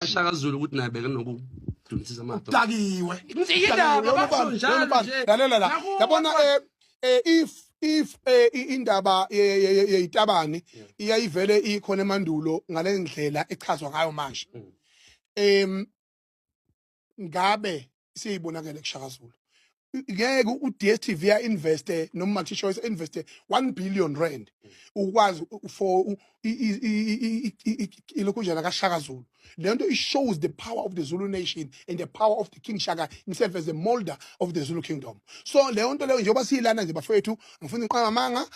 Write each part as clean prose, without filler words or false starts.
Shaka Zulu ukuthi naye bekenokudumisa amadoda. Dakiwe. Indaba basho njalo nje. Lalela la. Nakubo Yabona if indaba yeyitabani iyayivele ikhona emandulo ngalendlela echazwa ngayo manje. Ngabe siyibonakele kuShaka Zulu. Ngeke u-DStv ya investe noma MultiChoice investe 1 billion rand ukwazi for ilokhunjana kaShaka Zulu. Le nto, it shows the power of the Zulu nation and the power of the King Shaka himself as the molder of the Zulu kingdom. So leyo nto leyo, njengoba siyilana nje bafowethu, ngifuna iqanga amanga.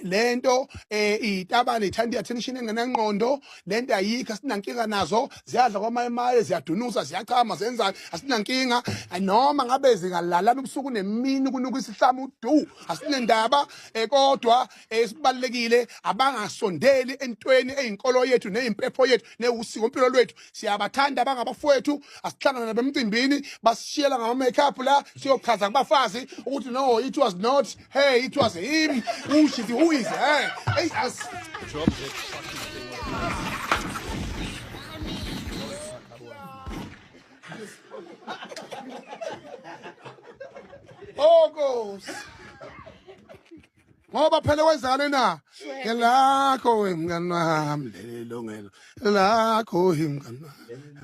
Lento itabane ithanda attention engenangqondo. Lento ayikho, asinankinga nazo. Ziyadla kwamayemaye, ziyadunusa, ziyachama, zenzani, asinankinga. Noma ngabe zingalalana ubusuku nemini, kunuka isihlamu du, asinendaba. Kodwa esibalekile, abangasondeli entweni eyinkolo yethu neyimpepho yethu newusiko impilo lwethu. Siyabathanda abangabafowethu, asihlangana nabemcimbini, basishiyela ngama makeup la, siyochaza kubafazi ukuthi no, it was not hey, it was him who she, who is her. Hey, as Drop that fucking thing. Oh Nkosi, ngoba phela kwenzakale na ngelakho, wemngani wami, leli lungelo lakho, mngani wami.